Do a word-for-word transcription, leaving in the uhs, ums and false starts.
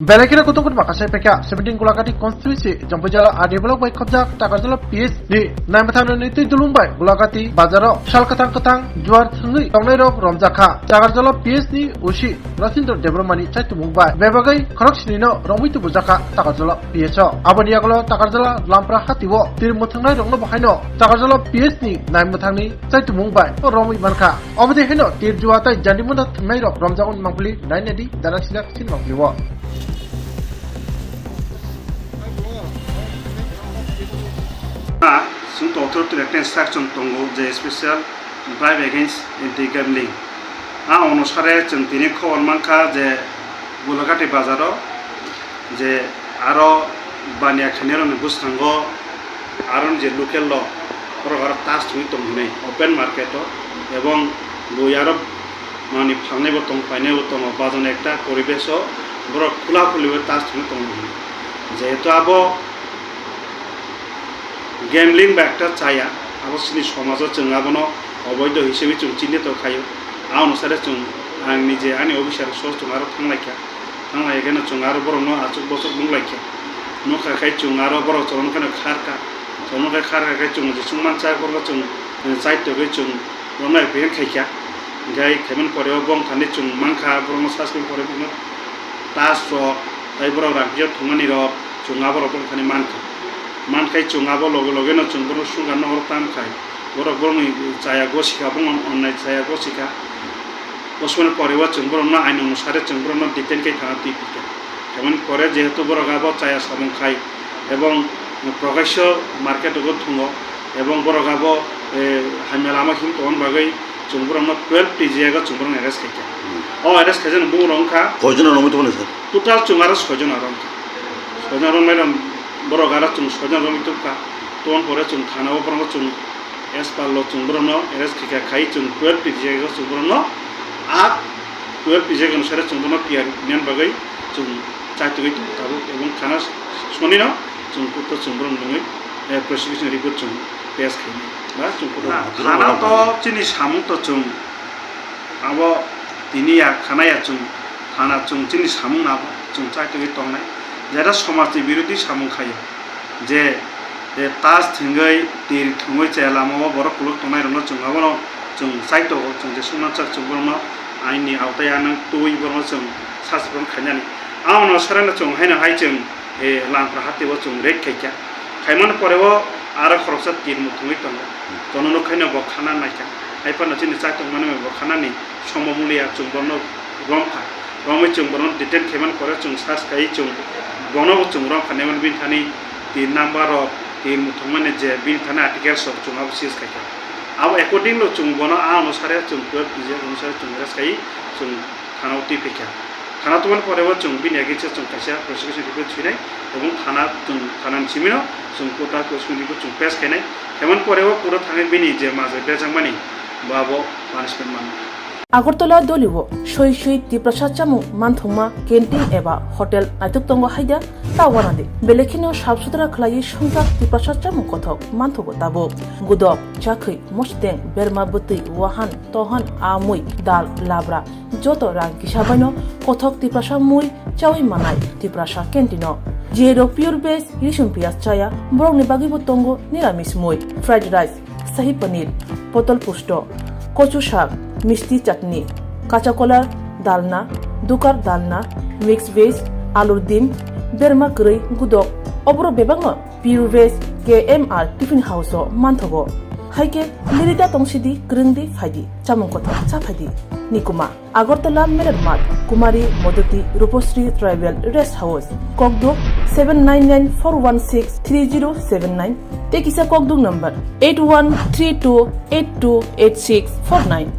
Belai kheno kutung kutung makasai pekha seventeen Gulagati constituency Jampui jala R D block bai khobjak Takarjala P S ni naimwthangni twi dulung bai Gulagati bazaro sal kwthang kwthang juar thwngwi tongnairok romjakha. Takarjala P S ni O C Rasindra Debbarmani chaitumung bai bebagwi khorok sinino romwi tubujakha Takarjala P S o. Aboni yagulo Takarjala Lampra hatio tir mwthangnairokno bo haino Takarjala P S ni naimwthangni chaitumung bai romwi mankha. Obo de heno tir jua tai jandimuna thwngnairok romjago ni mangpili nainadi darak sidak sin mangpili o. Chwng to authority ni instruction tongo je special drive against anti gambling. A onusare chwng tini khobor mankha je Gulagati bazaro je aro baniya khainai rokni bwskango aro je local rok borok aro tas thwngwi tong hwnwi open market o, ebong bui aro mani phalnai bo tong painai bo tongo bazan ekta poribesh o borok khula khuli bai tas thwngwi tong hwnwi. Jehetu abo gambling ba ekta chaya, abo chini somajo chwng abono oboido hisabe chwng chini to khayo. A onusare chwng ang nije ani officer so chwng aro thanglaikha. Thang lai khe no chwng aro borok no achuk bochuk nung lai kha. Nukha khai chwng aro borok chwng khe no khar kha. Chwng khe khar kha khai chwng je chwng man cha borok chwng, eh, chai togwi chwng borok no apprehend khai kha. Hinkhe khaimani pore o bong thani chwng man kha borok no sasmani pore no tas rok tai borok rang phiyok thwngmani rok chwng abo rok bong thani man kha. Man khai chwng abo loge loge no chwng borok sungkar no oro tam khai. Borok borokni chaya gosika, bongni onnai chaya gosika. Bosmani pore o chwng borokno ain onusare chwng borokno detain khe thana twi phikha. Tamoni pore jehetu borok abo chaya samung khai ebong prokasyo market o thwngo ebong borok abo, eh, hamya lama him tongmani bagwi chwng borokno twelve T G I o chwng borokno arrest khaikha. O arrest khaijak bumung rok wngkha. Koijon romwi tongmani sir? Total chwng aro soijon aro wngkha. Soijon romwi rok borok aro chwng soijon romwi tongkha. Tongmani pore chwng thana o borokno chwng As per law chwng borokno arrest khaikha khai chwng twelve T G I o chwng borokno a twelve T G I onusare chwng borokno P R nini bagwi chwng chaitugwi tongo tabuk ebong thana sonino chwng court o chwng borokno nungwi, eh, prosecution report chwng pass khainai ba chwng court o. Na, thana to chini samung to chwng abo tini ya khana ya chwng thana chwng chini samung no abo chwng chaitugwi tongnai jeta somajni birodhi samung khaio. Je, je tas thwngwi, tir thwngwi chaya lamao borok kuluk tongnairokno chwng abono chwng chaitogo, chwng je sumnakjak chwng borokno aini aotai anw twi borokno chwng sasrong khainani. Abono sarano chwng haino hai chwng, eh, Lampra hatio chwng raid khaikha. Khaimani poreo aro khoroksa tir muthungwi tongo. Jono nukhaino bo khana naikha. Haiphano chini chaitokmani bo khanani somo mulia chwng borokno romkha. Romwi chwng borokno detain khaimani pore chwng search khai chwng bono bo chwng romkha nemani bini thani tin number rok tin muthungmani je bini thani articles rok chwng abo seize khaikha. Abo according lo chwng bono a onusare chwng twelve T G I onusare chwng arrest khai chwng thana o twi phaikha. Thana tubani pore o chwng bini against o chwng kaisa prosecution report swinai ebong thana chwng thanani simino chwng court o prosecution report chwng pass khainai. Khaimani pore o court o thangwi bini je majai berjakmani bo abo punishment manwi. Agartala Doliwo soi soi Tiprasa chamung manthokma canteen eba hotel naithok tongo haida ta wanadi. Belai kheno sap sutra khlaiwi swngjak Tiprasa chamung kothok manthogo tabuk. Gudok, chakhwi, mosteng, berma bwtwi, wahan, tohan, amwi, dal, labra, joto rang kisa baino kothok Tiprasa mui chawi manai Tiprasa canteen o. Jerok pure veg, risum piyaj chaya, borokni bagwibo tongo niramis mui, fried rice, sahi paneer, potol pusto, kochu sak, misti chutney, kacha kolar, dalna, dukar dalna, mix veg, alur dim, berma kwrwi, gudok, oboro bebakno Pure Veg K M R Tiffin House o manthogo. Hai khe nirida tongsidi, kwrwngdi, phaidi, chamung kothok cha phaidi. Nikuma. Agartala Merer Math, Kumari Modoti Rupasri Tribal Rest House, Kokduk seven nine nine four one six three zero seven nine, tei kisa Kokduk number eight one three two eight two eight six four nine.